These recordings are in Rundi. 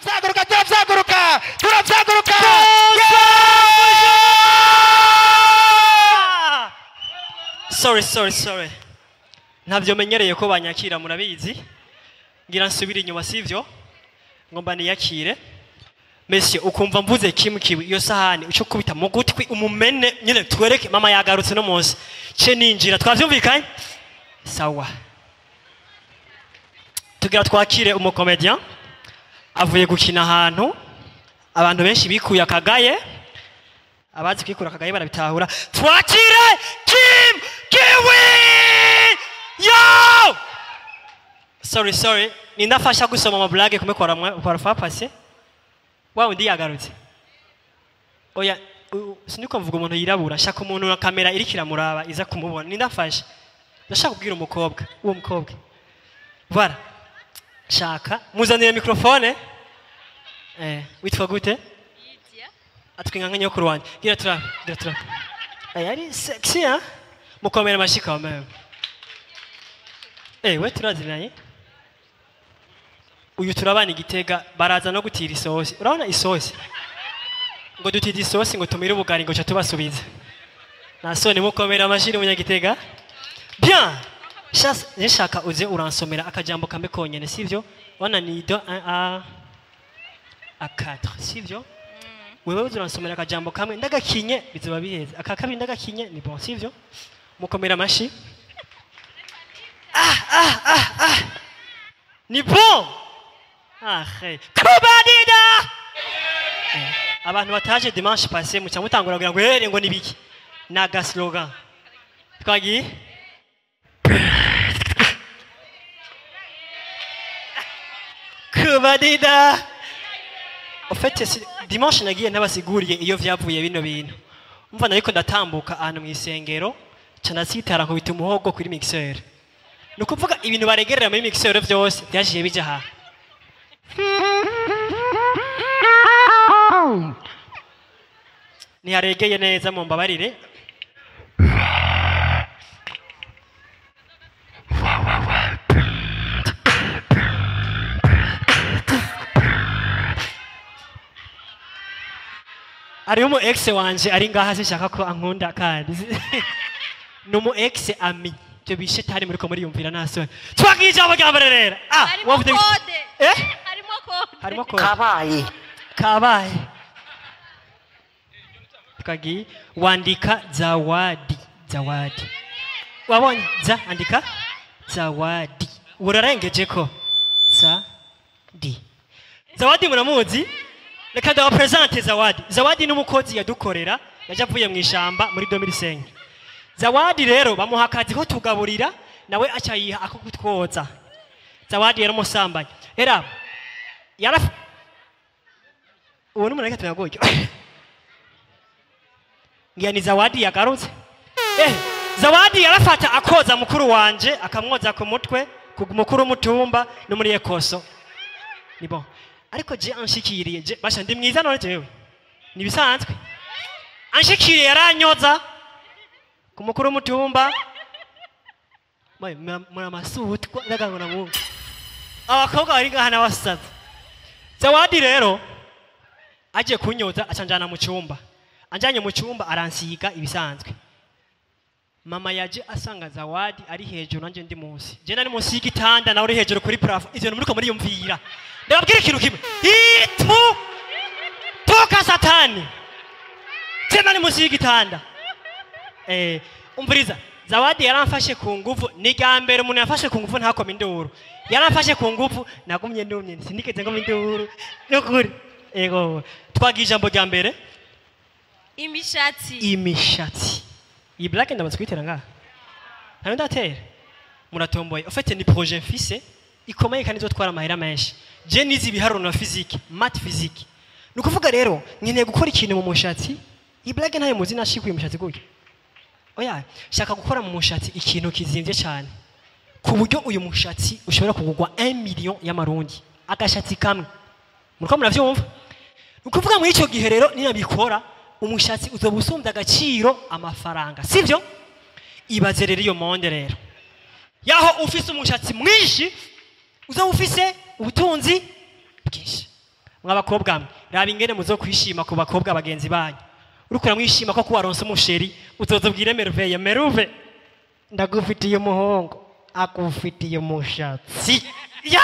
Turavyaguruka, turavyaguruka, turavyaguruka. Sorry, sorry, sorry. Ntabyo menyereye ko banyakira, murabizi. Ngira nsubire inyuma, sivyo? Ngomba niyakire. Monsieur, ukumva mvuze Kim Kiwi, iyo sahani uco kubita mu gutwi umumene nyene, twereke mama yagarutse no munsi. Ce ninjira, twavyumvikanye? Sawa. Tugira twakire umucomédien avuye gukina ahantu abantu benshi bikuye akagaye. Abazi kwikura akagaye barabitahura. Twakire Kim Kiwi! Yo! Sorry, sorry. Nindafasha gusoma ama blague kumwe kwa kwa passé. Wa undi yagarutse. Oya, siniko mvuga umuntu yirabura, shaka umuntu na kamera iriko iramuraba iza kumubona. Nindafasha. Ndashaka kubwira umukobwa, uwo mukobwa. Voilà. Shaka muzanire microphone. Witwa gute? Lydia. Atwinga nka nyokuru wanje. Gira tura, gira tura. Ay, ari sexy, hein? Mukomere amashi quand même. We turaziranye. Uyu turabana igitega, baraza no gutira isosi. Urabona isosi? Ngo dutira isosi ngo tumire ubugari ngo tubasubize. Nasone, mukomere amashi umunyagitega. Bien. Shas, nshaka uze uransomera akajambo kamwe konyene, sivyo? Wana ni 2 1 a a 4, sivyo? Wewe uze uransomera akajambo kamwe, ndagakinye bizoba biheze. Aka kabiri ndagakinye ni bon, sivyo? Mukomera amashi. Ah ah ah ah. Ni bon. Ah, hey. Kubadida! Abantu bataje dimanche passé muca mutangura kugira ngo here ngo nibiki. Naga slogan. Twagiye? Kubadida! En fait, dimanche nagiye nabasiguriye iyo vyavuye bino bintu. Umva, nariko ndatambuka ahantu mu isengero, ca ndasitara nkubita umuhogo kuri mixeur. Ni ukuvuga ibintu baregerera muri mixeur vyose vyaciye bija aha. Ntiharegeye neza, mumbabarire. Hariho umu ex wanje ari ngaha, sinshaka ko ankunda kandi ni umu ex ami, ibyo bishetani muriko muriyumvira nta soni. Twagiye ijambo rya mbere rero. Ah, Harimo wavuze code. Eh? Harimo code. Harimo code. Kabaye. Kabaye. Twagiye, wandika Zawadi. Zawadi, wabonye za? Andika Zawadi, urarengeje ko za di. Zawadi muramuzi? Reka ndabaprésente Zawadi. Zawadi ni umukozi yadukorera, yaje avuye mu ishamba muri 2005. Zawadi rero bamuha akazi ko tugaburira, nawe aca yiha ako kutwoza. Zawadi yari umusambanyi era yaraf uwo n'umuntu. Reka tunagoye ngira ni Zawadi yagarutse. Zawadi yarafata akoza mukuru wanje, akamwoza ku mutwe, ku mukuru w'umutumba no muri ekoso. Ni bon, ariko je anshikiriye, je basha ndi mwiza none jewe ni bisanzwe, anshikiriye yaranyoza ku mukuru w'umutumba. Muri amasutwa ndagangona mu abakobwa bari ngaha n'abasaza. Zawadi rero agiye kunyoza acanjana mu cyumba. Anjanye mu cyumba aransiga ibisanzwe. Mama yaje asanga Zawadi ari hejuru, nanjye ndi munsi. Je nari munsi y'igitanda, nawe uri hejuru kuri plafond. Ivyo muriko muriyumvira, ndababwira ikintu kimwe: itu toka Satani. Je nari munsi y'igitanda. Umviriza, Zawadi yaramfashe ku nguvu. Ni rya mbere umuntu yafashe ku nguvu ntakoma induru. Yaramfashe ku nguvu, nagumye ndumye, sinigeze ngoma induru nukuri. Ego, twagiye ijambo rya mbere. Imishatsi. Imishatsi. Iyi blague ndamaze kuyitera ngaha, ntayo ndatera, muratomboye. En fait, ni projet mfise ikomeye kandi izotwara amahera menshi. Je nize ibiharuro na physique, math, physique. Ni ukuvuga rero nkeneye gukora ikintu mu mushatsi. Iyi blague ntayo muzi, nashikuye umushatsi gutya. Oya, shaka gukora mu mushatsi ikintu kizimvye cyane ku buryo uyu mushatsi ushobora kugurwa 1 million y'amarundi, agashatsi kamwe. Muriko muravyumva? Ni ukuvuga muri icyo gihe rero ninabikora, umushatsi uzoba usumbya agaciro amafaranga, sivyo? Ibaze rero iyo monde rero yaho ufise umushatsi mwinshi, uzaba ufise ubutunzi bwinshi. Mw'abakobwa mwe, raba ingene muzokwishima ku bakobwa bagenzi banyu. Uriko uramwishima ko kuwaronse umusheri, uzozubwire Merveille, Meruve, ndagufitiye umuhungu akufitiye umushatsi. Ya!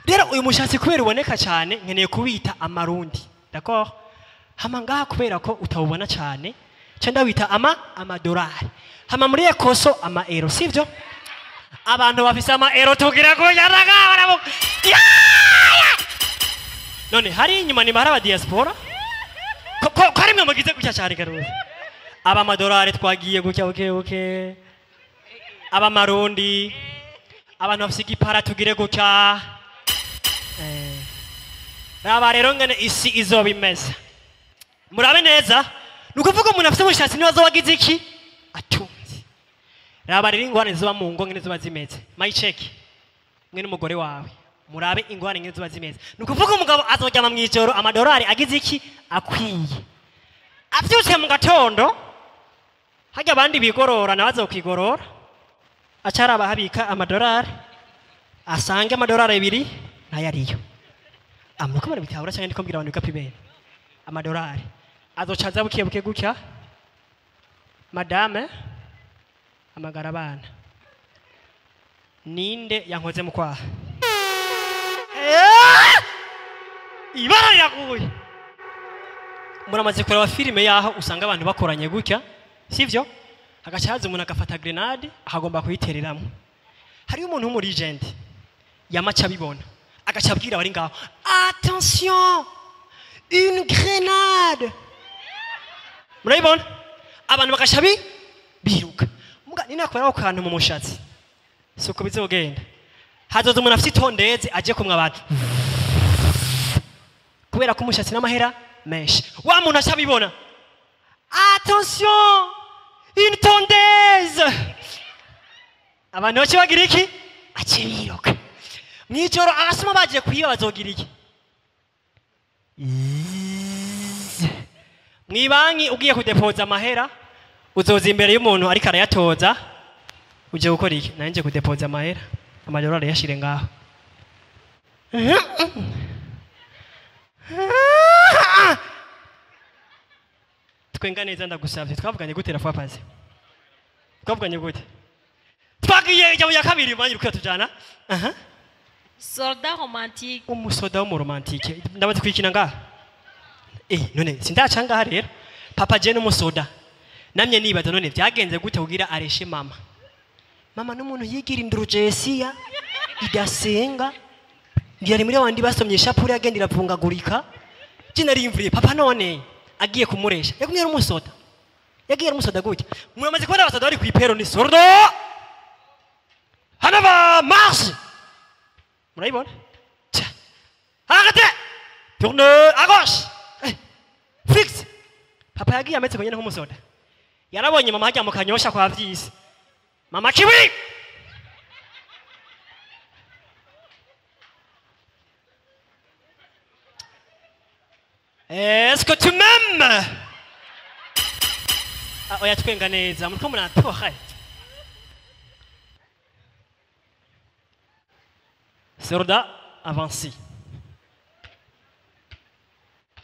Rero uyu mushatsi kubera uboneka cyane nkeneye kuwita amarundi. D'accord? Hama ngaha kubera ko utawubona cyane, ca ndawita amadolari. Hama muri ekoso ama euro, sivyo? Abantu bafise ama euro tugira ko yaraga. Ya! None hari inyuma ni hari aba diaspora? Ko ari mwe mugize gutya cyane garuze. Aba amadolari twagiye gutya buke buke. Aba marundi, abantu bafise igipara tugire gutya. Raba rero ngene isi izoba imeze. Murabe neza, ni ukuvuga umuntu afise umushatsi niwe azoba agize iki? Atunze. Raba rero ingorane ziba mu ngo ngene ziba zimeze. My check. Mwe n'umugore wawe. Murabe ingorane ngene ziba zimeze. Ni ukuvuga umugabo azoryama mw'ijoro amadolari agize iki? Akwiye. Avyutse mu gatondo, harya abandi bigorora nawe azokwigorora. Acaraba habika amadolari, asange amadolari 2 ntayariyo. Amuko bari bitahura cyangwa ndiko mbwira abantu bikapi bene. Amadolari azocaza buke buke gutya. Madame amagara abana. Ninde yankoze mu kwaha? Ibara riraguye. Muramaze kureba filime yaho usanga abantu bakoranye gutya, sivyo? Hagaca haza umuntu agafata grenade akagomba kuyitereramwo. Hariyo umuntu w'umuregent yamaca abibona, agaca abwira abari ngaho, attention, une grenade. Murayibona? Abantu bagaca biruka. Muga ninakora ako kantu mu mushatsi, si uko bizogenda. Hazoza umuntu afite itondeze aje kumwa abantu, kubera ko umushatsi n'amahera menshi. Wa muntu aca abibona, attention, une tondeuse. Abantu bace bagira iki? Ace biruka. Mw'ijoro abasuma bagiye kwiba bazogira iki? Mw'ibanki ugiye kudepoza amahera, uzoza imbere y'umuntu ariko arayatoza, uje gukora iki? Nanje nje kudepoza amahera, amadolari yashire ngaho. Twenga neza ndagusavye, twavuganye gute la fois passée? Twavuganye gute? Twagiye ijambo ya kabiri mwanya uriko tujana. Aha. Soldat romantique. Umusoda w'umuromantique. Ndabaze kwikina ngaha. None sindaca ngaha rero. Papa je n'umusoda. Namye nibaza none byagenze gute kugira areshe mama. Mama n'umuntu yigira indurugesiya idasenga. Yari muri abandi basomye ishapure agenda iravungagurika. Je narimvuriye papa none agiye kumuresha. Yagumye ari umusoda. Yagiye ari umusoda gutya. Muramaze kubona abasoda bari kwipero ni sordo. Hanava marche. Murayibona? Tcha. Arrêtez. Tourne à gauche. Fixe. Papa yagiye ameze konyene nk'umusoda. Yarabonye mama hajya mu kanyosha kwa vyisi. Mama kiwi. Est-ce que tu m'aimes? Ah, oya twenga neza, muriko murantoha. Soldat, avancez.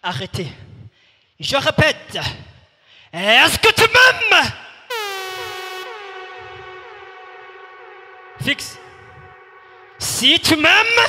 Arrêtez. Je répète. Est-ce que tu m'aimes? Fixe. Si tu m'aimes,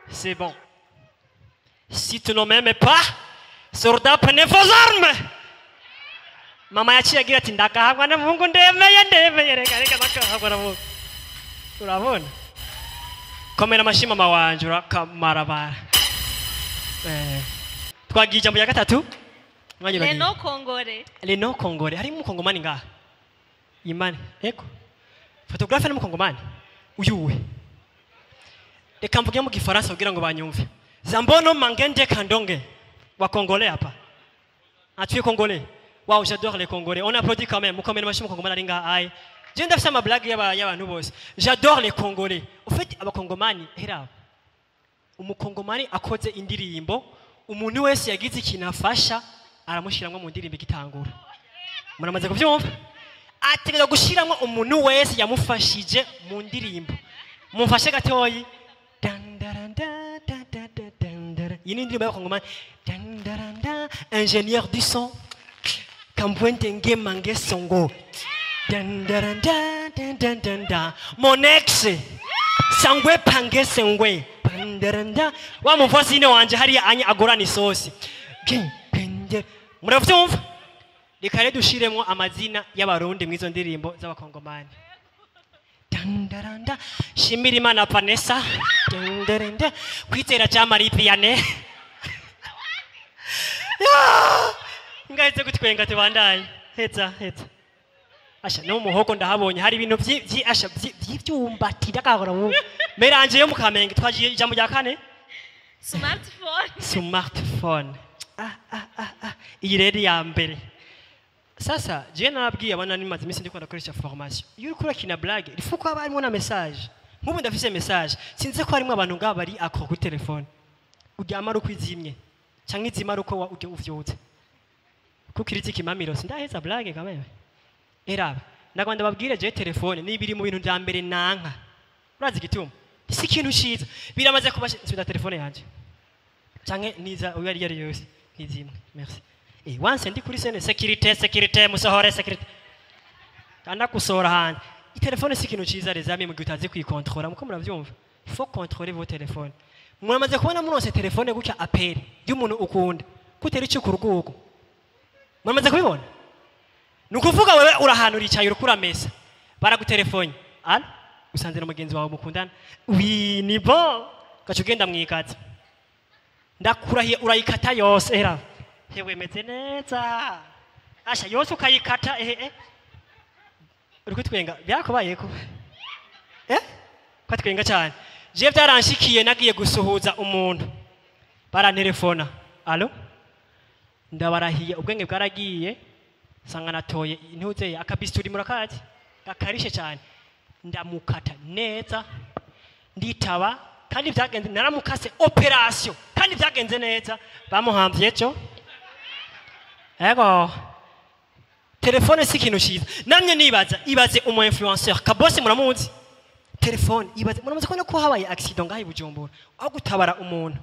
c'est bon. Si tu ne m'aimes pas, soldat, prenez vos armes. Mama yaciye agira ati ndagahabwa na Mungu, ndemeye, ndemeye, reka reka ndagahabwa na Mungu. Urabona? Komera amashyi mama wanje, urakamarabara. Twagiye ijambo ya gatatu. Leno Kongore. Leno Kongore. Hari umukongomani ngaha? Imani. Ego. Photographe ni umukongomani. Uyuwe. Reka mvuge mu Gifaransa kugira ngo banyumve. Zambono mangende kandonge. Wa Congolais hapa. Ah, tu es Congolais. Waouh, j'adore les Congolais. On applaudit quand même. Mukomere amashyi umukongomani ari ngaha. Aye. Je ndafise ama blague y'abantu bose. J'adore les Congolais. Au fait abakongomani hera. Umukongomani akoze indirimbo, umuntu wese yagize ikintu afasha aramushiramwo mu ndirimbo igitangura. Muramaze kuvyumva? Ategerezwa gushiramwo umuntu wese yamufashije mu ndirimbo. Mumfashe gatoyi. Iyi ni indirimbo y'abakongomani. Dandaranda, ingénieur du son Kambwente ngema ngesongo. Dandaranda, dandandanda, mon ex sangwe pange sengwe. Dandaranda, wa muvasine wanje hariya anya agorana isosi. Muravyumva? Reka rero dushiremwo amazina y'abarundi mw'izo ndirimbo z'abakongomani. Dandaranda, shimira Imana Vanessa. Dandaranda, kwizera cya Marie Vianney. Ngahetse gutwenga tubandanye. Heza heza. Asha no muhogo ndahabonye hari ibintu vyi asha vy'ivyumbati ndakahora mu meranje yo mu Kamenge. Twagiye ijambo rya kane. Smartphone. Smartphone. Ah ah ah ah, iyi rero ya mbere. Sasa je nababwiye abana nimaze iminsi ndiko ndakoresha formation. Iyo uriko urakina blague, il faut ko haba harimo na message. Nk'ubu ndafise message, sinzi ko harimo abantu ngaba bari accro kuri telefone. Uryama ari uko izimye canke izima ari uko uvyutse. Kuko iriti kimamiro sindaheza blague kameme. Eraba nagwanda babwire, je telefone niba iri mu bintu vya mbere nanka. Urazi igituma? Si ikintu ciza biramaze kuba. Nsubira telefone yanje canke niza uyo ari yari yose nkizimwe. Merci. Once ndi kuri scène, sécurité, sécurité, musohore sécurité, kanda gusohora hanze. Itelefone si ikintu ciza, les amis, mu gihe utazi kuyikontrola. Muko muravyumva, il faut contrôler vos téléphones. Muramaze kubona muronse telefone gutya, appel y'umuntu ukunda kutera icyo ku rugugu? Muramaze kubibona? Ni ukuvuga wewe urahantu uricaye, uriko uramesa, baragutelefone: "Allô?" Usanze na mugenzi wawe mukundana: "Oui, ni bon." Ugaca ugenda mwikaza, ndakurahiye urayikata yose. Era hewe meze neza, asha yose ukayikata. Ehe, uriko twenga, byakubayeko? Ko twenga cyane. Je byaranshikiye, nagiye gusuhuza umuntu, barantelefona: "Allô?" Ndabarahiye ubwenge bwaragiye, nsanga natoye intuzeye akabisturi, murakazi gakarishe cyane, ndamukata neza, nditaba. Kandi byagenze, naramukase opération kandi byagenze neza, bamuhamvye ejo. Ego, telefone si ikintu cyiza. Namye nibaza, ibaze umu influenceur Kabose, muramuzi? Telefone, ibaze, muramaze kubona ko habaye accident ngaho i Bujumbura, aho gutabara umuntu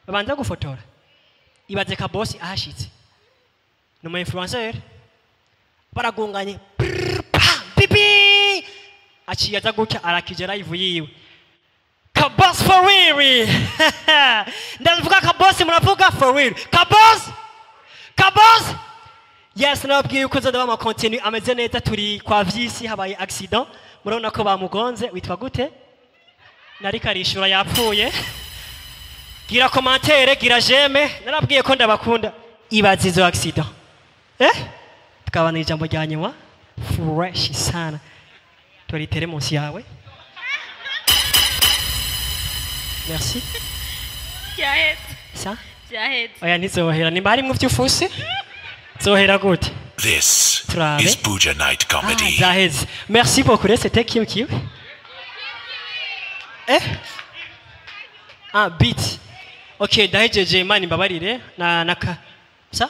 babanza gufotora? Ibaze Kabosi ahashitse, ni umu influenceur, baragonganye, prrr, pam, pipi, aciye aza gutya, arakije live yiwe: "Kabos for real." Ndavuga Kabosi, muravuga for real. Kabos, Kabos, yes. Nababwiye yuko nzoda ama contenu ameze neza. Turi kwa vyisi, habaye accident, murabona ko bamugonze. Witwa gute? Nariko arishura, yapfuye. Gira commentaire, gira j'aime. Narabwiye ko ndabakunda. Ibaze izo accident. Tukabana ijambo rya nyuma fresh sana, toritere munsi yawe. Merci. Byahetse. Sa? Byahetse. Oya, ntizohera. Nimba harimwo ivyo ufuse, zohera gute? This Turabe. is Buja Night Comedy. Ah, zaheze. Merci beaucoup. Rero c'était Kim Kim. Ah, beat. Okay, ndahejeje. Imana imbabarire na naka sa.